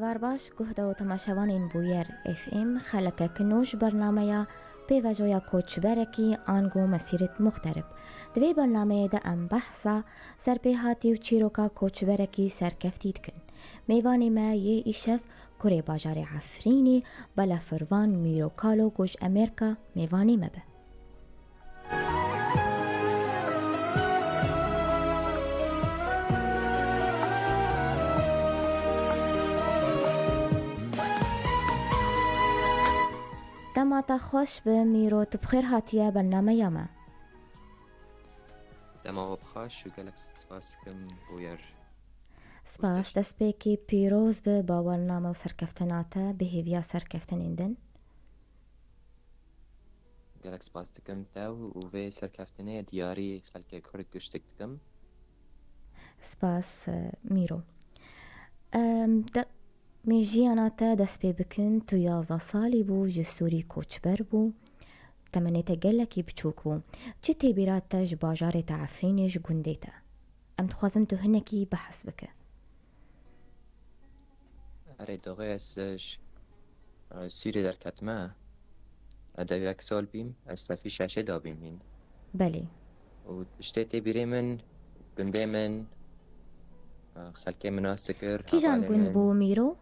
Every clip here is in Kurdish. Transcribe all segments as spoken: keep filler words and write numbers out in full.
Karbaş guhdar û temaşevanên Bûyer F M, xelekek nû ji bernameya Pêvajoya Koçberekî ango Mesîret Muxterib. Di vê bernameyê de em behsa serpêhatî û çîroka koçberekî serkeftî dikin. Mêvanê me yê îşev kurê bajarê Efrînê, Balafirvan Mîro Kalo ku ji Amerka mêvanê me be. Dema te xweş be Mîro, tu bi xêr hatiye bernameya me. Dema we bi xweş û gelek spas dikim Bûyer. Spas, destpêkî pîroz be bawername û serkeftina te, bi hêviya serkeftinên din. Gelek spas dikim te û vê serkeftinê diyarî xelkê Kurd giştik dikim. Spas, e, Mîro. Em, de, mêjiyana te dest pê bikin, tu yazdeh salî bû, ji Sûrî koçber bû. Temenê te gelekî biçûk bû. Çi tê bîra te ji bajarê te Efrînê, ji gundê te? Em dixwazin tu hinekî behs bike. Erê, doxê ez, e, ji, e, Sûriyê derketime. E, dev yek sal bîm, ez sefî şeşê de bîm hîn. Belê. Û tiştê tê bîrê min, gundê min, e, xelkê min nas dikir, Kîjan hevalê gund min. Bû Mîro?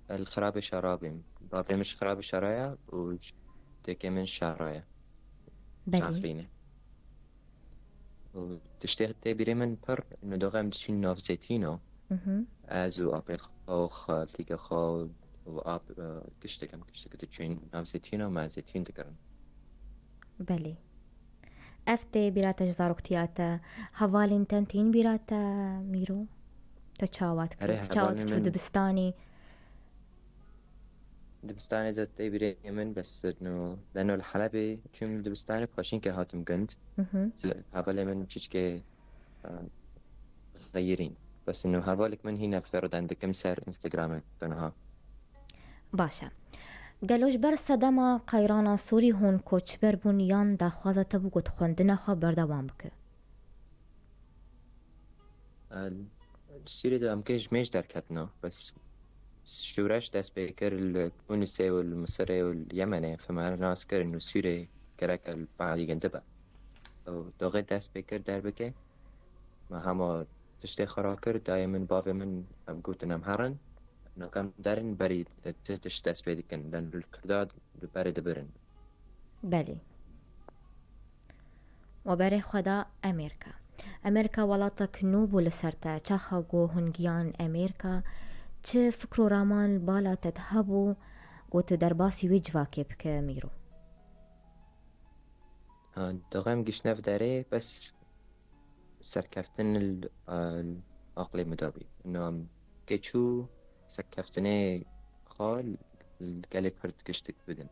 El Xirabê Şara bîm. Bavê min ji Xirabê Şara ye û ji dêkê min Şara ye. Belê. Efrînê. Û tiştê tê bîrê min pir, nû doxê em diçûn nav zêtîno. Mhm. Ez û apê xwe û xaltîkê xwe û ap, e, giştek em giştek diçûn nav zêtîno, me zêtîn dikirin. Belê. Ev tê bîra te ji zaroktiya te. Hevalên te tîn bîra te, Mîro? Te çawa dikir? Erê, çawa hevalên diçû min dibistanî? Dibistanê de tê bîrê min, bes no, leno li Helebê çûm dibistanê, paşînkê hatim gund. Mhm. Hevalê min çiçkê, e, xeyirîn. Bes no, hevalek min hîne fêro den dikim ser Instagramê de niha. Baş e. Gelo ji ber sedema qeyrana Sûrî hûn koçber bûn yan daxwaza te bû ku tu xwendina xwe berdewam bike? Li Sûriyê de em kê ji mêj derketina, bes şûreş dest pê kir li Tûnisê û li Misirê û li Yemenê, feme nas kirin û Sûriyê gerek li badî gindi be. Û doxê dest pê kir derbike, me hema tiştê xwe rakir, dayê min, bavê min, em gotin em herin, naka em derin berî ti tişt dest pê dikin, lê li Kurda li berê dibirin. Belê. We berê xwe da Amerîka. Amerîka welatek nû bû li ser te. Çaxa ku hûn giyan Amerîka, çi fikr û raman li bala te de hebû ku tu derbasî wê civakê bike Mîro? Ha, doxê em giştine vê derê, bes serkeftin li, li aqlê min de bî. Ino em kê çû serkeftinê xwe li gelê Kurd giştik bidin.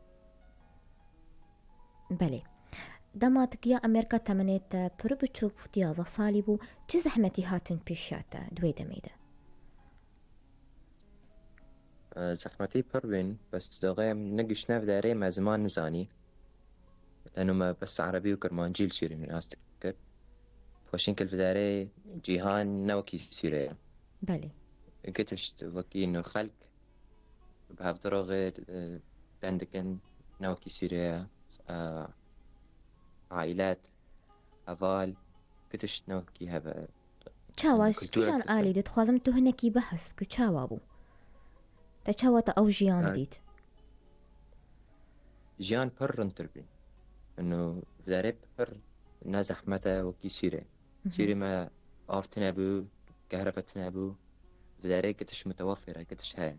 Belê. Dema tu giya Amerîka temenê te pir biçûk bû, tu yazdeh salî bû, çi zehmetî hatin pêşiya te di wê demê de? E, zehmetî pir bîn, bes doxê em negiştine vê derê me ziman nizanî. Leno me bes erebî û kirmancî li Sûriyê nas dikir. Paşîn kil vê derê cîhan ne wekî Sûriyê ye. Belê. Gitiş wekî no xelk bi hevdiroxê, e, den dikin, ne wekî Sûriyê ye. E, ailet, heval, gitiş ne wekî heve. Çawa, ji kîjan alî de dixwazim tu hinekî behs bike, çawa bû? Te çawa te ew jiyan dît? Jiyan pir rintir bî. Ino vê derê pir ne zehmet e wekî Sûriyê. Mhm. Sûriyê me av tune bû, kehrebe tune bû. Vê derê gitiş mutewafir e, gitiş heye.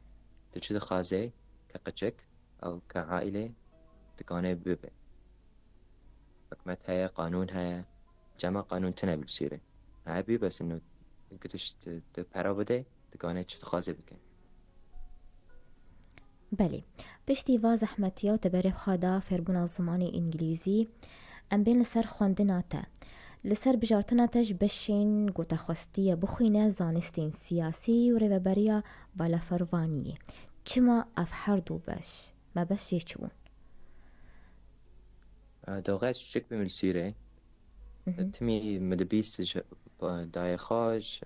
Tu çi dixwazê ke qiçik ew ke aîlê dikanê bibe. Hikûmet heye, qanûn heye. Cema qanûn tune bî li Sûriyê. Heye bî bes ino gitiş tu, tu pera bidê, dikanê çi dixwazê bike. Belê. Piştî va zehmetiya û te berê xwe da fêrbûna zimanê îngilîzî, em bên li ser xwendina te. Li ser bijartina te ji beşên ku te xwestiye bixwîne zanistên siyasî û rêveberiya balafirvaniyê. Çima ev her du beş? Mebest jê çi bûn? Doxê ez çûçik bûm li Sûriyê. Mhm. Timî min dibîst ji dayê xwe, ji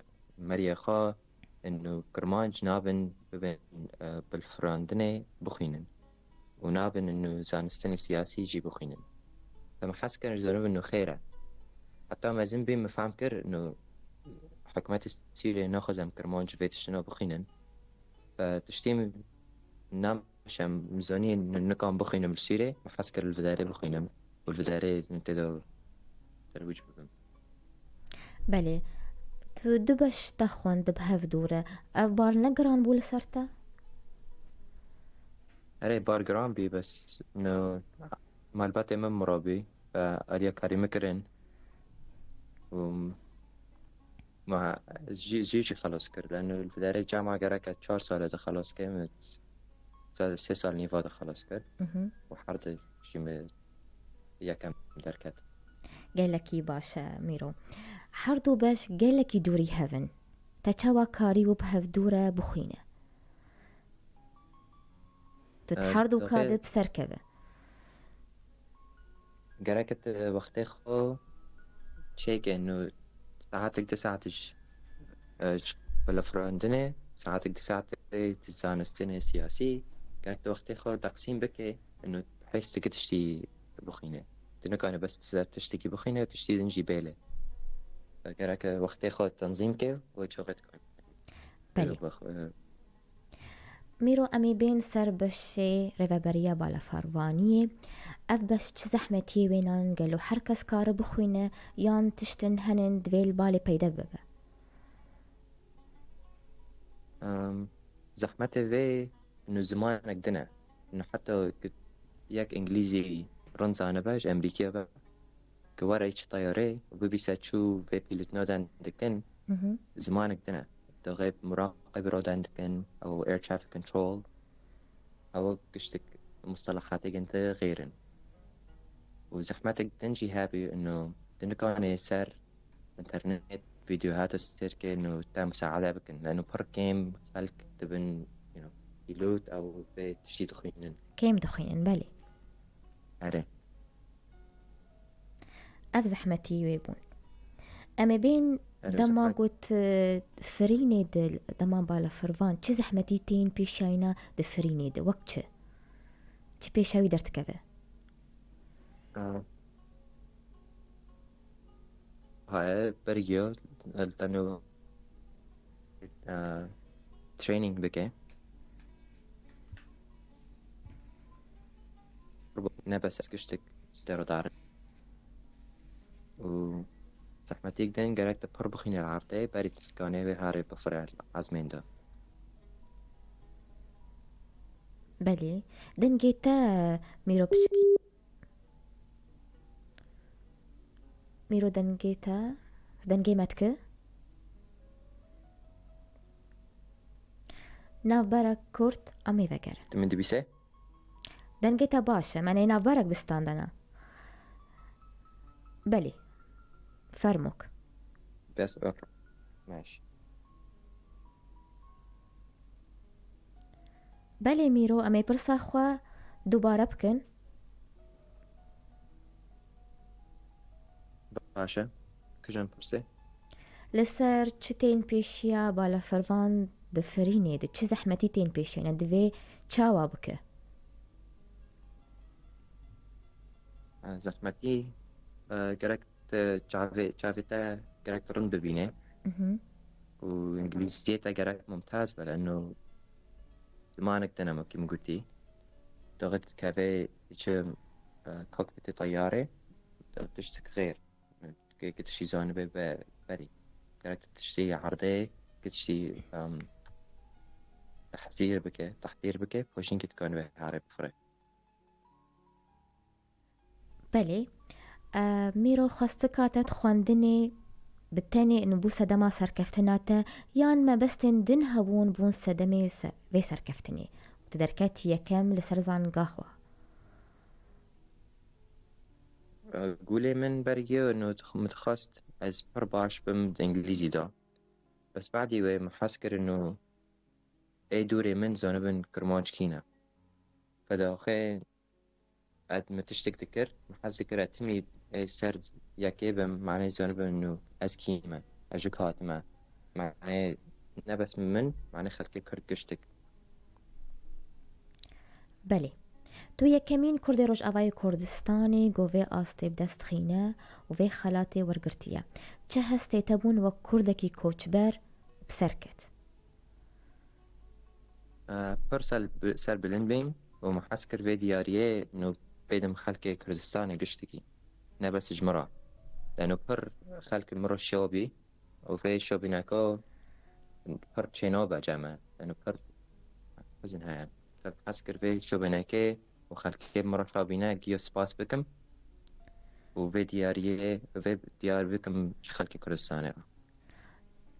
meriyê xwe, inu kirmanc nabin bibin, e, bilfirandinê bixwînin û nabin inu zanistinê siyasî jî bixwînin. Em hez kirin, zanibin inu xêr e. Heta mezin bî min fehm kir inu hikûmetê Sûriyê naxwaze em kirmanc vê tiştina bixwînin. Fe tiştê min nam Em zanîn nikan bixwînim li Sûrê, min hez kir li vidarê bixwînim û li vidarê tê de terwîc bibim. Belê. Tu du beş te xwend bi hev dû re. Ev bar ne giran bû li ser te? Erê, bar giran bî, bes no, malbatê min mira bî, e, alîya karî min kirin. Û Ma jî, jî jî xelas kir. Leno li vidarê cama gereke çar sale de xelas kir, min sa-, sê sal nîva de xelas kir. Mhm. Û her di jî min yekem derket. Gelekî baş e, Mîro. Her du beş gelekî dûrî hev in. Te çawa karî û bi hev dû re bixwîne? Tu di Ee, her du ka de bi ser keve. Gerek tu wextê xwe çêke, no saetek, du saet ji, e, ji bilefirandinê, saetek, du saet ji zanistinê siyasî, gerek tu wextê xwe teqsîm bike, no hêst dike tiştî bixwîne. Tu nikane bes ser tiştekî bixwîne, tiştî din jî bêle. Gerek wextê xwe tenzîm ke û çaxê dikane. Belê. Mîro, em ê bên ser beşê rêveberiya balafirvaniyê. Ev beş çi zehmetiyê wênan, gelo her kes kare bixwîne yan tiştin henin divê li balê peyde bibe? Em, zehmetê vê inu zimanek din e. Inu heta ki yek îngilîzî rind zanibe, ji Emerîkiya be, ki were çi teyarê û bibîse çû vê pîlotino de dikin, Mhm. zimanek din e. Daxê muraqebî rodan dikin, ew air traffic control, ew giştik mustelehatêkin di xêr in. Û zehmetek din jî hebî, ino di nikanê ser înternet vîdeo hate sêr kirin û te musaade bikin. Leno pir kêm xelk dibin, you know, pîlot ew vê tiştî dixwînin. Kêm dixwînin, belê. Erê. Ev zehmetî wê bûn. Em ê bên Erê, dema zehmet. Got, e, firînê de, dema balafirvan, çi zehmetî tên pêşayîna di firînê de, wek çi? Çi pêşawî derdikeve? Aa. Haye, bergiyo, el tenu, e, training bike. Ne bes ez giştik derodar. Û zehmetîk din gerek te pir bixîne li erdê, berî tişkanê wê harê bifire li ezmên de. Belê. Dengê te, Mîro piçkî. Mîro, dengê te, dengê me dike? Navberek kurt, em ê vegerin. Tu min dibîse? Dengê te baş e, me nê navberek bi standana. Belê. Fermok. Bes, ok. Baş. Belê Mîro, em ê pirsa xwe dubare bikin. Baş e. Kijan pirsê? Li ser çi tên pêşiya balafirvan di firînê de, çi zehmetî tên pêşêne, divê çawa bike? E, zehmetî, e, gerek te çavê, çavê te gerek rind bibîne. Mhm. Û îngilîziyê te gerek mumtaz be, leno zimanek te ne, wekî min gotî. Daxê dikeve çi, e, kokpitê teyarê, tiştek xêr. Ke, ke tiştî zanibe be berî. Gerek tiştî erdê, ke tiştî, em, tehdîr bike, tehdîr bike, paşîn ke dikanibe harê bifire. Belê. E, Mîro, xwestika te di xwendinê bi tenê nû bû sedema serkeftina te, yan mebestên din hebûn bûn sedemê se-, vê serkeftinê? Tu derketî yekem li ser zangaha xwe. E, gulê min bergiyo, û min dixwest ez pir baş bim di îngilîzî de. Bes badî wê min hez kirin û ê dûrê min zanibin kirmanc kî ne. Feda xê, ed min tiştek dikir, min hez dikir ez timî ê ser yekê bim, manê zanibin û ez kî me, ez ji ku hatime. Manê ne bes min, manê xelkê Kurd giştik. Belê. Tu yekemîn Kurdê Rojavayê Kurdistanê ku vê astê bi dest xîne û vê xelatê wergirtiye. Çi hestê te bûn wek Kurdekî koçber bi ser ket? E, pir ser, serbilind bîm û min hez kir vê diyariyê nû bêdim xelkê Kurdistanê giştikî. Ne bes ji min re. Leno pir xelk min re şewbî û vê şewbîneka pir çênabe cem me. Leno pir hizin heye. Hez kir vê şewbînekê û xelkê min re şewbîne giyo spas bikim û vê diyariyê, vê diyar bikim ji xelkê Kurdistanê re.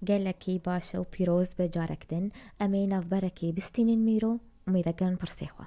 Gelekî baş e û pîroz be carek din. Em ê navberekê bistînin Mîro û mêvegerin pirsê xwe.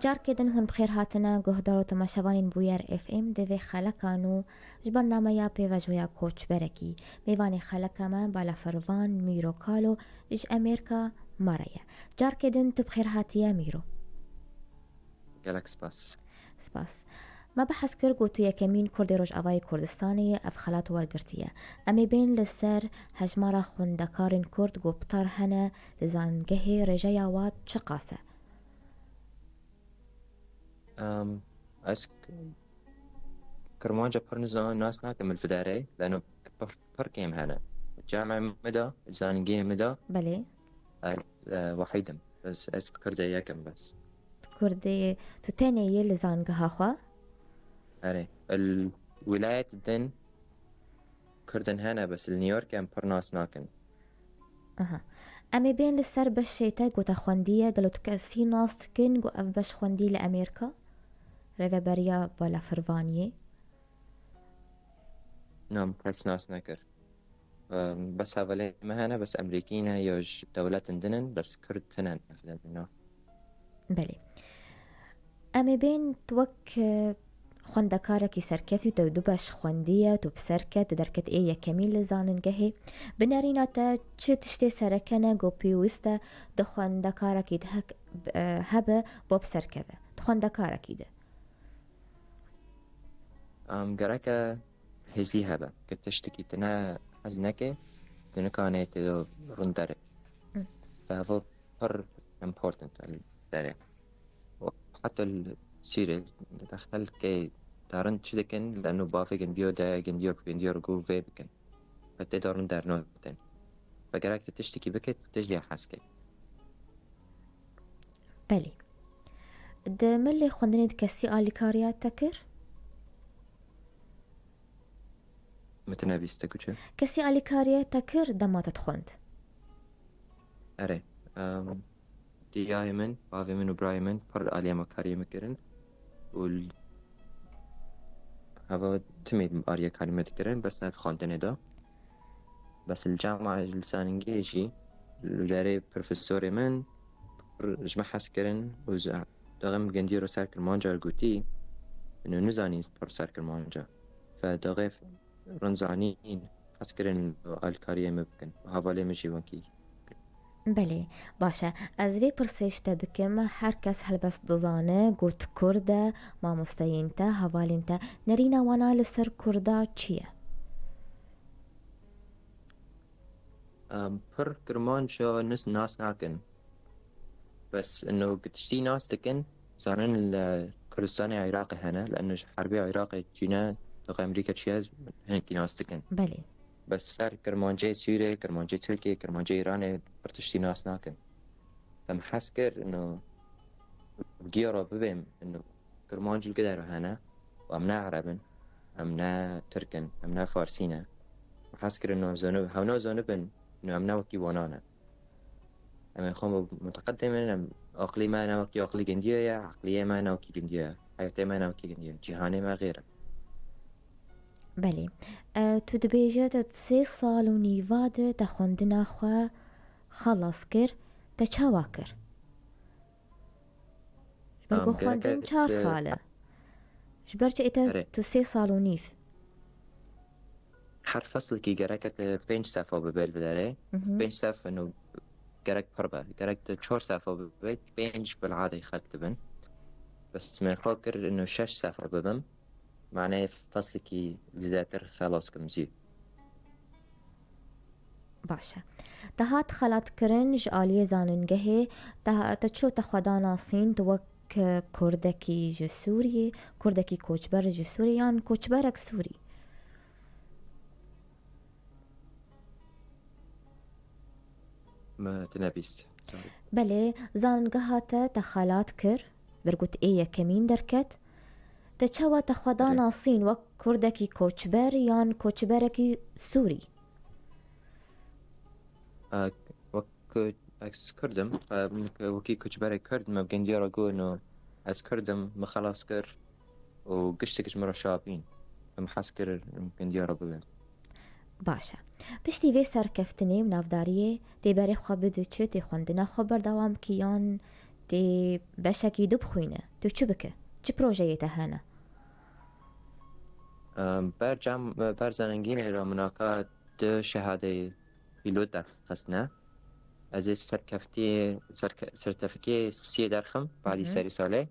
Carkê din hûn bi xêr hatine, guhdar û temaşevanên Bûyer F M. Di vê xeleka nû ji bernameya pêvajoya koçberekî, mêvanê xeleka me balafirvan Mîro Kalo ji Amerîka me re ye. Carkê din tu bi xêr hatiye Mîro. Gelek spas. Spas. Me behs kir ku tu yekemîn Kurdê Rojavayê Kurdistanê ye ev xelat wergirtiye. Em ê bên li ser hejmara xwendekarên Kurd ku pitar hene li zangehê, rêjeya wan çiqas e? Em, ez k-, Kirmanca pir niza-, nas nakim li vê derê, leno pir, pir kêm hene. Camê min de, zanîngehê min de, Belê. ez, e, wehîd im. Ez, ez Kurdê yek im bes. Kurdê, tu tenê yê li zangeha xwe? Erê. Li wîlayet din Kurdin hene, bes li New York em pir nas nakin. Aha. Em ê bên li ser beşê te ku te xwendiye, gelo tu kesî nas dikin ku ev beş xwendî li Amerîka? Rêveberiya balafirvaniyê? Na, min kes nas nekir. Em, bes hevalê me hene, bes Amerîkî ne, ya ji dewletin din in, bes Kurd tune ne. Belê. Em ê bên tu wek, e, xwendekarekî serkeftî, tu du beş xwendiye, tu bi ser ket, tu derket ê yekemîn li zanîngehê. Bi nerîna te çi tiştê sereke ne ku pêwîst e di xwendekarekî de hek-, e, hebe bo bi ser keve? Di xwendekarekî de. Em, gereke hêzî hebe. Ke tiştekî tune hez neke, tu nikanê tê de rûn derê. Hı. Ve heva pir important e li derê. Û heta li Sûriyê de xelkê darin çi dikin, leno bavê gindiyo de, gindiyo, gindiyo ku vê bikin. Ve tê darin dernotin. Ve gerek tu tiştekî bike, tu tijî hez kê. Belê. Di milê xwendinê de kesî alîkariya te kir? Min tune bîst ku çi? Kesî alîkariya te kir dema te dixwend? Erê. Em, diyayê min, bavê min û birayê min pir alî alîkariyê min kirin. Û l-, heva timî alîkariyê min dikirin, bes ne di xwendinê de. Bes li cama li zanîngehê jî li derê profesorê min pir ji min hez kirin û ji daxê min gindiyo ser kirmanca gotî, min nizanî pir ser kirmanca. Ve daxê rind zanîn hez kirin alîkariyê min bikin û hevalê min jî wekî. Belê, baş e. Ez vê pirsê ji te bikim, her kes helbest dizane ku tu Kurd e, mamosteyên te, hevalên te, nerîna wana li ser Kurda çi ye? Em, pir Kirmanca nis-, nas nakin. Bes ino tiştî nas dikin, zanin li Kurdistanê Iraqê hene, li ino ji herbê Iraqê çîne, li Amerîka çiye, hinekî nas dikin. Belê. Bes ser Kirmancê Sûrê, Kirmancê Tirkê, Kirmancê Îranê pir tiştî nas nakin. Em hez kir, ino, giya re bibêm, ino, Kirmanc li gider hene, û em ne Ereb in, em ne Tirk in, em ne Farsî ne. Em hez kirin no zonu-, hewna zonibin, no em ne wekî wana ne. Em ê xwe muteqedim in, em aqilî me ne wekî aqilî gindiya ye, eqliyê me ne wekî gindiya ye, heyatê me ne wekî gindiya ye, cîhanê me xêr e. Belê. E, tu dibêje te sê sal û nîva de te xwendina xwe xelas kir, te çawa kir? Ji ber ku xwendin çar sal e. Ji ber çi ê te tu sê sal û nîv? Her feslekî gerek te pênc sefa bibe li derê. Pênc sef ino gerek pir be. Gerek te çar sefa bibe, pênc bil'adê xelk dibin. Bes min xwe kir ino şeş sefa bibim. Manê feslekî zêdetir xelas kim zî. Baş e. Te hat xelatkirin ji aliyê zanîngehê, te, te çilo te xwe da nasîn, tu wek kurdekî ji Sûriyê, kurdekî koçber ji Sûriyê yan koçberek Sûrî? Me tu nebîst. Sorry. Belê, zanîngeha te te xelat kir, bir got ê yekemîn derket. Te çawa te xwe da nasîn wek kurdekî koçber yan koçberekî Sûrî? Wek ez kurd im, wekî koçberek kurd me bi gindiya re got, no, ez kurd im, min xelas kir û giştek ji min re şapîn. Min hez kir em gindiya re bibim. Baş e. Piştî vê serkeftinê û navdariyê tê berê xwe bide çi, tê xwendina xwe berdewam bikî yan tê beşekî du bixwîne? Tu çi bike? Çi projeyê te hene? Em, ber cem, ber zanengînê re min aka du şehadeyê pîlot derxistine. Ez ê serkeftiyê, serke-, sertifikê siyê derxim, badî Hı hı. serî salê.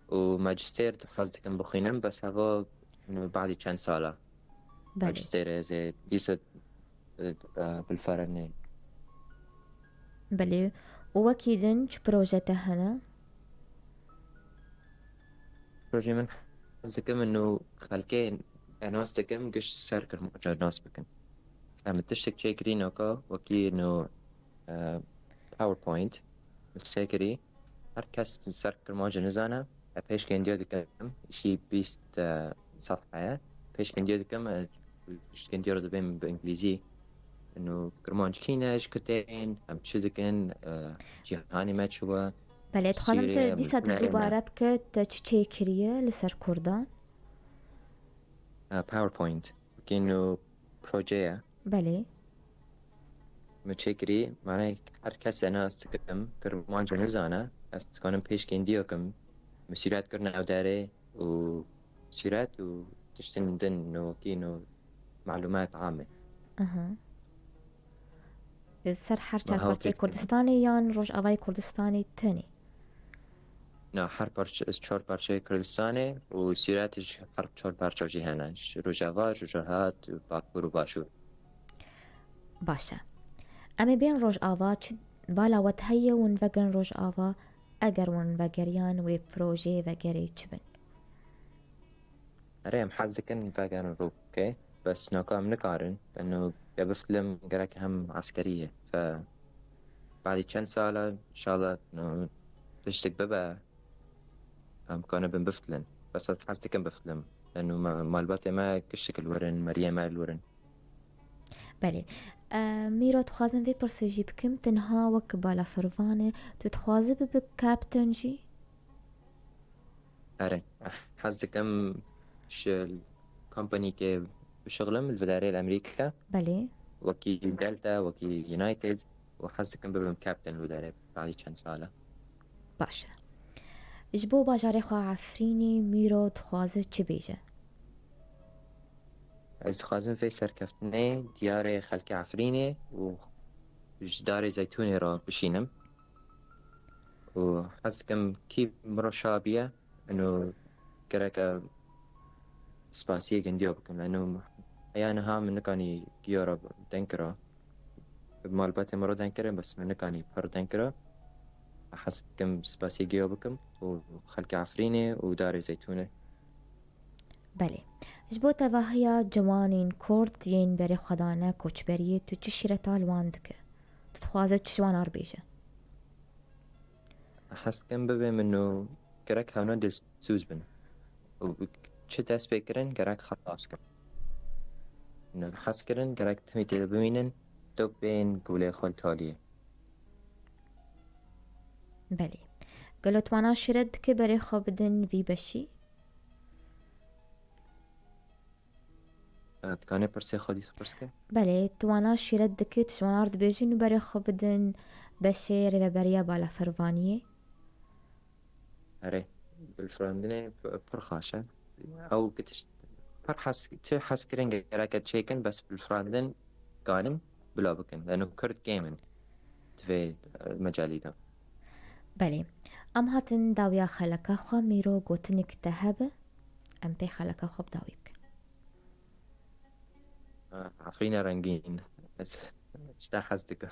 Û majistêr hez dikim bixwînim, bes heva badî çend sala. Belê. Majistêr ez ê dîsa, e, e, bilferenê. Belê. Û wekî din çi proje te hene? Projeyê min hez dikim ino xelkê nas dikim, giş ser Kirmanca nas bikin. Em tiştek çêkirî naka, wekî ino, e, PowerPoint, min çêkirî. Her kes ser Kirmanca nizane, e, pêşkendiya dikim, îşî bîst, e, sefhe ye. Pêşkendiya dikim, e, pêşkendiya re dibêm bi îngilîzî. Ino Kirmanc kî ne, ji ku tên, em çi dikin, e, cîhanê me çi we. Belê, dixwazim te dîsa te dubare bike, te çi çêkiriye li ser kurdan? E, PowerPoint, wekî ino proje ye. Belê. Min çêkirî, mane her kes ez nas dikim, Kirmanca nizane, ez dikanim pêşkendiya kim, min sûret kir navdarê û sûret û tiştin din, no, wekî ino malumat ame. Aha. Li ser her çar parçeyê Kurdistanê yan Rojavayê Kurdistanê tenê? Na, her parçe, çar parçeyê Kurdistanê û sûret ji her çar parça jî hene. Ji Rojava, ji Rojhilat, Bakur û Başûr. Baş e. Em ê bên Rojava, çi bala we heye hûn vegerin Rojava? Eger hûn vegeriyan, wê projeyê vegerê çi bin? Erê, em hez dikin vegerin rûkê, bes naka em nikarin, leno ya biflim gerek hem eskerî ye. Fe badî çend sala, inşallah, no, tiştek bibe, em kanibin bifilin. Bes ez hez dikim biflim. Leno me, malbatê me giştik li wir in, meriyê me li wir in. Belê. E, Mîro, dixwazim vê pirsê jî bikim, tu niha wek balafirvan e, tu dixwazi bibi kapten jî? Erê, hez dikim ji kompanîkê bişixlim li vidarê li Amerîka. Belê. Wekî Delta, wekî United û hez dikim bibim kapten li vidarê badî çend sala. Baş e. Ji bo bajarê xwe Efrînê Mîro dixwaze çi bêje? Ez dixwazim vê serkeftinê diyarê xelkê Efrînê û ji darê zeytûnê re bişînim. Û hez dikim kî min re şabiye, eno gerek e spasiyê gindiya bikim. Eno heya niha min nikanî giya re deng kira. Malbatê min re deng kirin, bes min nikanî pir deng kira. Hez dikim spasiyê giya bikim û xelkê Efrînê û darê zeytûnê. Belê. Ji bo tevahiya ciwanên Kurd yên berê xwe dane koçberiyê, tu çi şîreta li wan dike? Tu dixwaze çi ji wan re bêje? Hez dikim bibê min û gerek hewna dilsûz bin. Û çi dest pê kirin, gerek xelas kirin. Û hez kirin, gerek timî tê de bimînin, dop bên gulê xwe li taliyê. Belê. Gelo tu wana şîret dike berê xwe bidin vî beşî? Dikanê pirsê xwe dîs pirs ke? Belê, tu wana şîret dike, tu ji wan re dibêjin û berê xwe bidin beşê rêveberiya balafirvaniyê? Erê, bilfirandinê p- pir xaş e. Ew ki tişt pir hes, çi hes kirin gereke çêkin, bes bilfirandin kanin bila bikin. Leno Kurd kêm in. Divê, e, mecalî de. Belê. Em hatin dawiya xeleka xwe, Mîro gotinik te hebe, em pê xeleka xwe bi dawî bikin. Ha, Efrîne rengîn. Ez ji te hez dikim.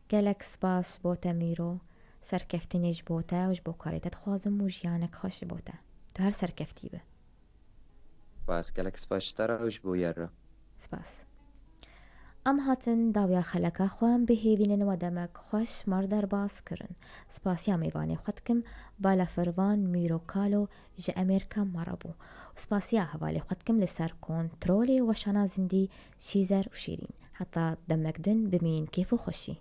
Gelek spas ji bo te Mîro. Serkeftinê ji bo te û ji bo karê te dixwazim û jiyanek xweş ji bo te. Tu her serkeftî be. Spas, gelek spas ji te re û ji bo yer re. Spas. Em hatin dawiya xeleka xwe, em bi hêvînin we demek xweş me re derbas kirin. Spasiya mêvanê xwe dikim, balafirvan Mîro Kalo ji Amerîka me re bû. Spasiya hevalê xwe dikim li ser kontrolê weşana zindî Şîzer û Şîrîn. Heta demek din bimînin kêf û xweşî.